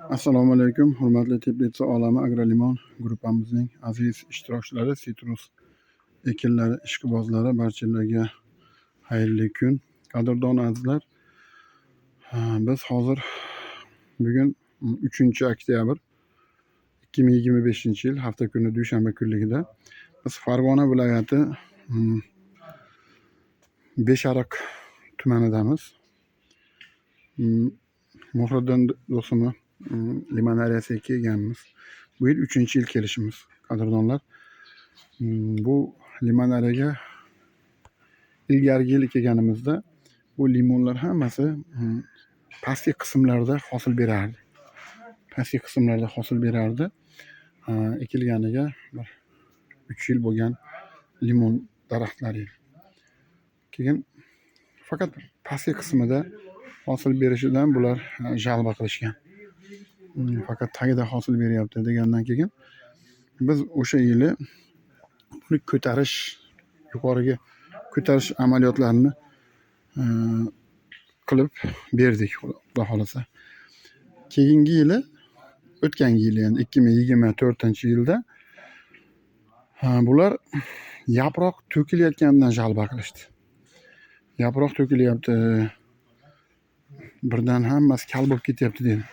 Assalomu alaykum, hurmatli Teplitsa olami Agrolimon gruppamizning aziz ishtirokchilari, sitrus ekinlari ishqibozlari, barchalarga xayrli kun. Qadrdon azizlar, biz hozir bugun 3 oktyabr 2025-yil, hafta kuni, dushanba kunligida biz Farg'ona viloyati Beshariq tumanidamiz. Muhriddin do'stimni limonariyasiga kelganmiz. Bu yil 3-yil kelishimiz, qadrdonlar. Bu limonariyaga ilgarigi yili kelganimizda bu limonlar hammasi pastki qismlarda hosil berardi. Pastki qismlarda hosil berardi. Ekilganiga bir 3 yil bo'lgan limon daraxtlari edi. Keyin faqat pastki qismida hosil berishidan bular жалоба qilishgan. Faqat tagida hosil beryapti degandan keyin biz o'sha yili buni ko'tarish, yuqoriga ko'tarish amaliyotlarini qilib berdik, Xudo xohlasa. Keyingi yili, o'tgan yili, endi 2024-yilda bular yaproq to'kilayotganidan жалоба qilishdi. Yaproq to'kilyapti, birdan hammasi kal bo'lib ketyapti dedi.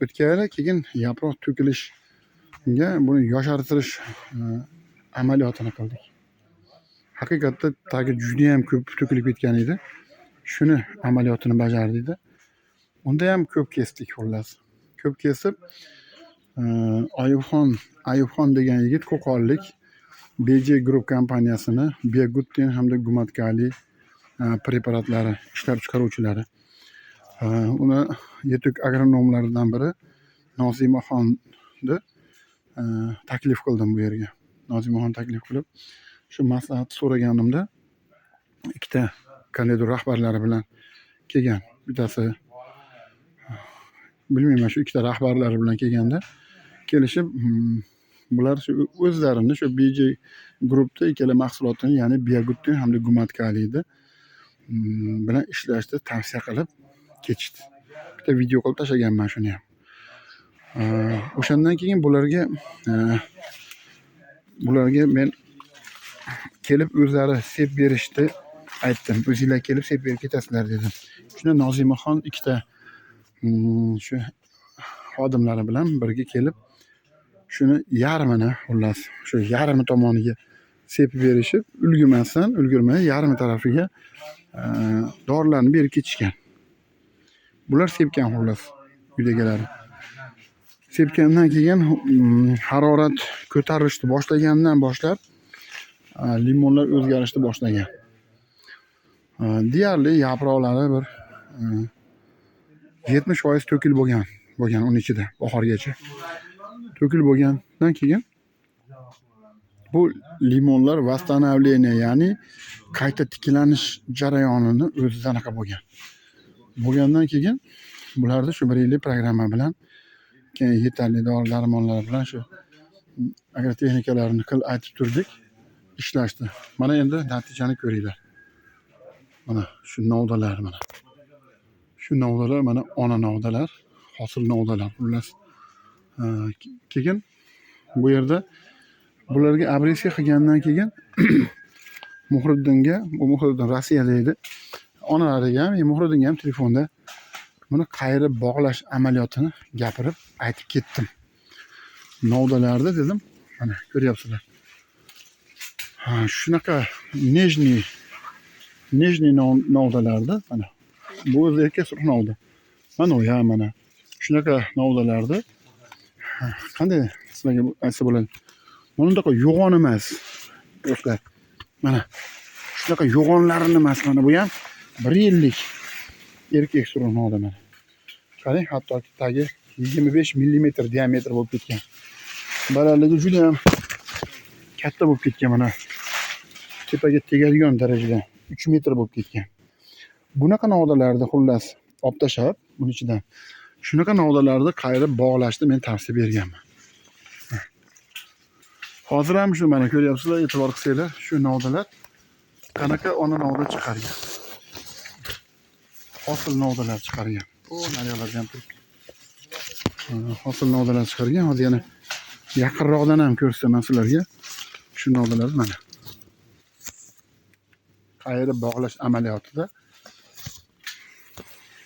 O'tgan yili keyin yaproq to'kilishiga buni yoshartirish amaliyotini qildik. Haqiqatda tagi judayam ko'p to'kilib ketgan edi. Shuni amaliyotini bajardik-da. Unda ham ko'p kesdik xullas. Ko'p kesib, Ayubxon degan yigit qo'qonlik, BJ Group kompaniyasini Bioguttin hamda Gumat kaliy preparatlari ishlab chiqaruvchilari. Uni yetuk agronomlaridan biri Nozimaxonni taklif qildim bu yerga. Nozimaxon taklif qilib, shu maslahatni so'raganimda ikkita qandaydir rahbarlari bilan kelgan. Bittasi bilmayman, shu ikkita rahbarlari bilan kelganda kelishib, bular shu o'zlarini shu BJ Groupda ikkala mahsulotini, ya'ni Bioguttin hamda Gumat kaliyni bilan ishlashni tavsiya qilib ketishdi. Bitta video qilib tashlaganman shuni ham. O'shandan keyin bularga men kelib o'zlari sep berishni aytdim. "O'zinglar kelib sep berib ketasizlar", dedim. Shunda Nozimaxon ikkita shu xodimlari bilan birga kelib, shuni yarmini, xullas, shu yarmi tomoniga sepib berishib, ulgurmasdan, ulgurmay yarmi tarafiga dorilarni berib ketishgan. Bular sepgan xullas, uydagilar. Sepgandan keyin harorat ko'tarilishni boshlagandan boshlab limonlar o'zgarishni boshlagan. Deyarli yaproqlari bir 70% to'kilib bo'lgan uni ichida bahorgacha. To'kilib bo'lgandan keyin bu limonlar восстановление, ya'ni qayta tiklanish jarayonini o'zida anaqa bo'lgan. Bo'lgandan keyin bularni shu bir yillik programma bilan, keyin yetarli dori darmonlar bilan, shu agrotexnikalarni qil aytib turdik, ishlashdi. Mana endi natijani ko'ringlar. Mana shu novdalar mana. Shu novdalar mana ona novdalar, hosil novdalar xullas. Keyin bu yerda bularga обрезка qilgandan keyin Muhriddinga, bu Muhriddin Rossiyada edi. Onalariga ham, Muhriddinga ham telefonda buni qayirib bog'lash amaliyotini gapirib aytib ketdim. Novdalarda dedim, mana ko'ryapsizlar. Ha, shunaqa нежный нежный novdalarda mana bu o'zi erkak surx novda. Mana u ham mana shunaqa novdalarda, ha, qanday sizlarga aytsa bo'ladi? Mana bunaqa yo'g'on emas, do'stlar. Mana shunaqa yo'g'onlarini emas, mana bu ham bir yillik erkak surx novda mana. Qarang, hattoki tagi 25 millimetr diametr bo'lib ketgan. Balandligi juda ham katta bo'lib ketgan mana. Tepaga tegadigan darajada 3 metr bo'lib ketgan. Bunaqa novdalarni xullas olib tashlab, buni ichidan shunaqa novdalarni qayirib bog'lashni men tavsiya berganman. Hozir ham shu mana ko'ryapsizlar, e'tibor qilsanglar, shu novdalar qanaqa ona novda chiqargan. Hosil novdalar chiqargan. Bu naryoqlarda ham turibdi. Hosil novdalar chiqargan. Hozir yana yaqinroqdan ham ko'rsataman sizlarga shu novdalarni mana. Qayirib bog'lash amaliyotida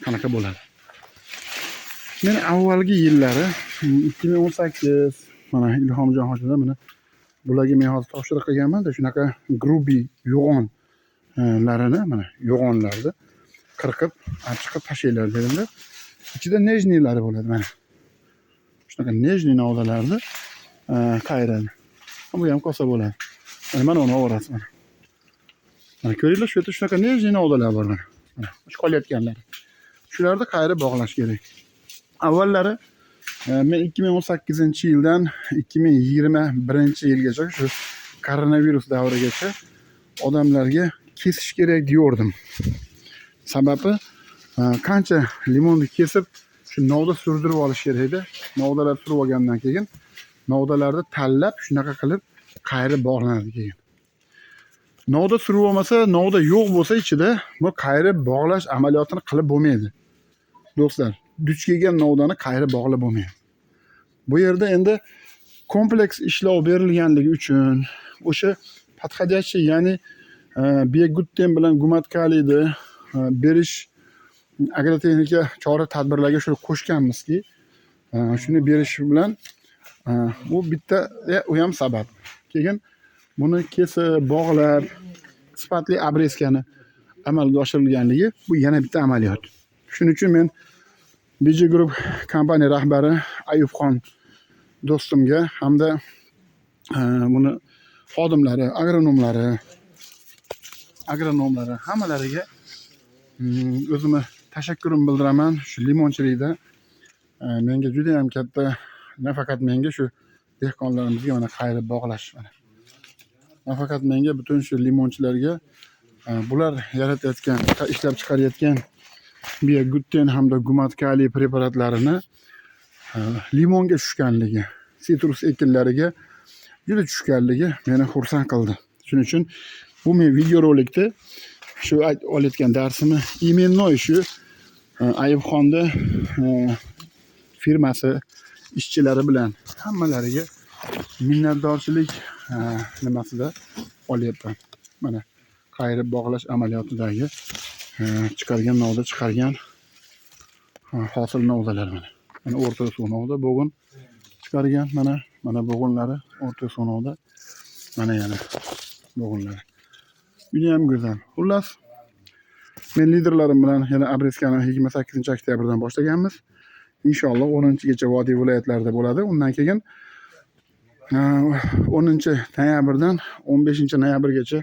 qanaqa bo'ladi. Men avvalgi yillari 2018 mana Ilhomjon hojida mana bularga men hozir topshiriq qilganman-da, shunaqa грубый yo'g'onlarini, mana yo'g'onlarni qirqib, chiqib tashlanglar dedimda. Ichida нежный lari bo'ladi mana. Shunaqa нежный novdalarni qayiradi. Bu ham kosa bo'ladi. Mana uni oborasi mana. Mana ko'ringlar, shu yerda shunaqa нежный novdalar bor mana. Mana shu qolayotganlari. Shularni qayirib bog'lash kerak. Avvallari men 2018-yildan 2021-yilgacha, shu koronavirus davrigacha odamlarga kesish kerak deyordim. Sababi qancha limonni kesib, shu novda surdirib olish kerak edi. Novdalar surib olgandan keyin novdalarni tanlab, shunaqa qilib qayirib bog'lanadi keyin. Novda surib olmasa, novda yo'q bo'lsa ichida, bu qayirib bog'lash amaliyotini qilib bo'lmaydi. Do'stlar, duch kelgan novdani qayirib bog'lab bo'lmaydi. Bu yerda endi kompleks ishlov berilganligi uchun o'sha подходящий, ya'ni Bioguten bilan gumat kaliyni berish agrotexnika chora tadbirlarga shuni qo'shganmizki, shuni berish bilan bu bitta u ham sabab. Keyin buni kesib, bog'lab, sifatli обрезка ni amalga oshirilganligi bu yana bitta amaliyot. Shuning uchun men BG Group kompaniya rahbari Ayubxon do'stimga hamda buni xodimlari, agronomlari hammalariga o'zimni tashakkurimni bildiraman. Shu limonchilikda menga juda ham katta, nafaqat menga, shu dehqonlarimizga mana qayirib bog'lash mana. Nafaqat menga, butun shu limonchilarga bular yaratayotgan, ishlab chiqarayotgan Bioguten hamda gumat kaliy preparatlarini limonga tushganligi, sitrus ekinlariga juda tushganligi meni xursand qildi. Shuning uchun bu men videorolikda shu olayotgan darsimni именно shu Ayubxonni firmasi ishchilari bilan hammalariga minnatdorchilik nimasida olyapman. Mana qayirib bog'lash amaliyotidagi chiqargan novda, chiqargan hosil novdalar mana. Mana o'rta suv novda bo'g'in chiqargan, mana bo'g'inlari o'rta suv novda, mana yana bo'g'inlari. Juda ham go'zal. Xullas, men liderlarim bilan yana обрезка ni 28-oktyabrdan boshlaganmiz. Inshaalloh 10-gacha vodiy viloyatlarida bo'ladi. Undan keyin 10 noyabrdan 15 noyabrgacha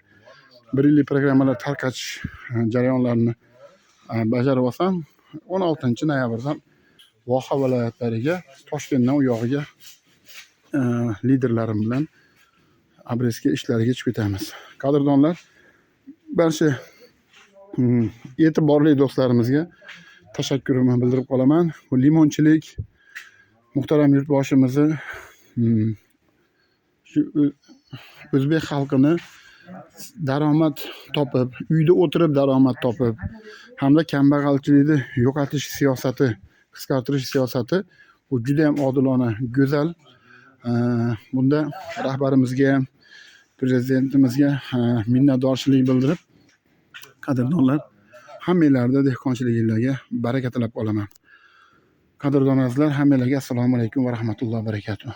bir yillik programmalar tarqatish jarayonlarini bajarib olsam, 16 noyabrdan voha viloyatlariga, Toshkentdan u yog'iga liderlarim bilan обрезка ishlariga chiqib ketamiz. Qadrdonlar, barcha e'tiborli do'stlarimizga tashakkurimni bildirib qolaman. Bu limonchilik muhtaram yurtboshimizni shu o'zbek xalqini daromad topib, uyda o'tirib daromad topib hamda kambag'alchilikni yo'qotish siyosati, qisqartirish siyosati bu juda ham odilona, go'zal. Bunda rahbarimizga ham, prezidentimizga minnatdorchilik bildirib, qadrdonlar, hammanglarda dehqonchiliginglarga baraka tilab qolaman. Qadrdon azizlar, hammanglarga assalomu alaykum va rahmatullohi va barakatuh.